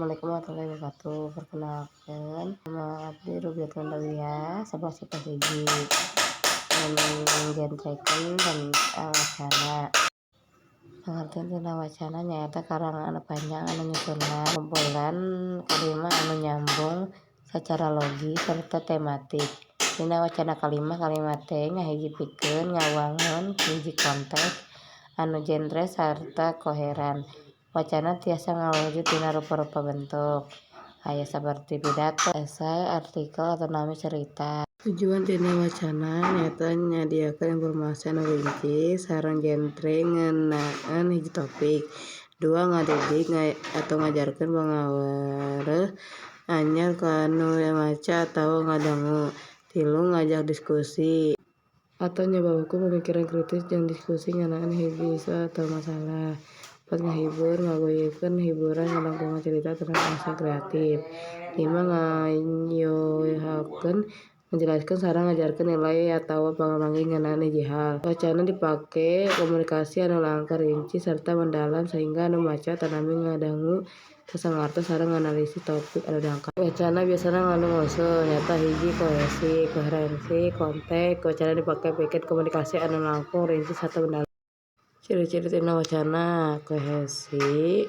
Assalamualaikum warahmatullahi wabarakatuh. Perkenalkan, nama abdi Rubiatun Alawiyah, sabelas hiji ngajentrekeun tentang wacana. Pangartian tina wacana nyaeta karangan anu panjang anu nyusunan kumpulan kalimat anu nyambung sacara logis sarta tematik. Dina wacana kalimat-kalimat teh ngahiji pikeun ngawangun hiji konteks anu jentre sarta koheren. Wacana tiasa ngawujud dina rupa-rupa bentuk, aya saperti pidato, esai, artikel, atanapi carita. Tujuan tina wacana nyaeta nyadiakeun informasi anu rinci sareng jentre ngeunaan hiji topik. Dua ngadidik atau ngajarkeun pangawereh anyar ka anu maca atawa ngadangu. Tilu ngajak diskusi atau nyababkeun pamikiran kritis jeung diskusi ngeunaan hiji isu atawa masalah. Opat ngahibur ngaguyubkeun hiburan ngalangkungan carita atanapi esai kreatif. Lima ngayohakeun ngajelaskeun sareng ngajarkeun nilai atawa pamanggih ngeunaan hiji hal. Wacana dipake komunikasi anu langkung rinci sarta mendalam sahingga anu maca atanapi ngadangu tiasa ngartos sareng nganalisis topik anu diangkat. Wacana biasana ngandung unsur, nyaeta hiji kohesi, koherensi, konteks. Wacana dipake pikeun komunikasi anu langkung rinci sarta mendalam. Ciri-ciri tina wacana: kohesi,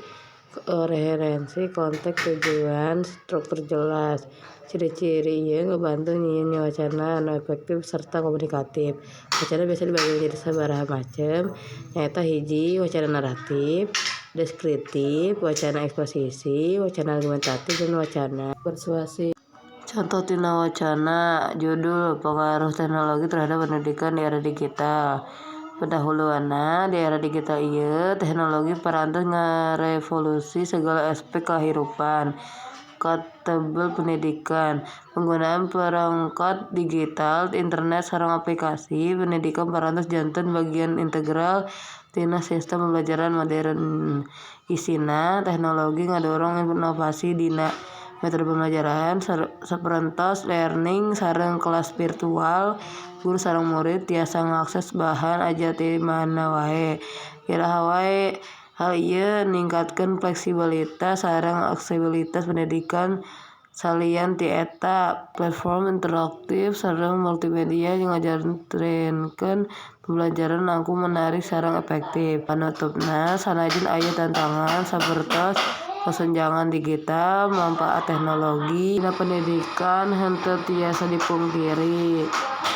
koherensi, konteks, tujuan, struktur jelas. Ciri-ciri ieu ngabantu nyieun wacana anu efektif sarta komunikatif. Wacana biasa dibagi jadi sababaraha macem, nyaeta hiji wacana naratif, deskriptif, wacana eksposisi, wacana argumentatif, dan wacana persuasif. Contoh tina wacana judul Pengaruh Teknologi Terhadap Pendidikan di Era Digital. Pendahuluanna, di era digital ieu, teknologi parantos ngarevolusi sagala aspek kahirupan, katebel pendidikan. Panggunaan perangkat digital, internet sareng aplikasi pendidikan parantos janten bagian integral tina sistem pembelajaran modern. Isina, teknologi ngadorong inovasi dina metode pembelajaran, sapertos e-learning sareng kelas virtual. Guru sareng murid tiasa ngakses bahan ajar ti mana wae, iraha wae. Hal ieu ningkatkeun fleksibilitas sareng aksesibilitas pendidikan. Salian ti eta, platform interaktif sareng multimedia ngajantrekeun pembelajaran langkung menarik sareng efektif. Panutupna, sanajan aya tantangan sapertos kesenjangan digital, mangpaat teknologi dina pendidikan henteu tiasa dipungkiri.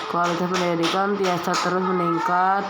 Kualitas pendidikan tiasa terus meningkat.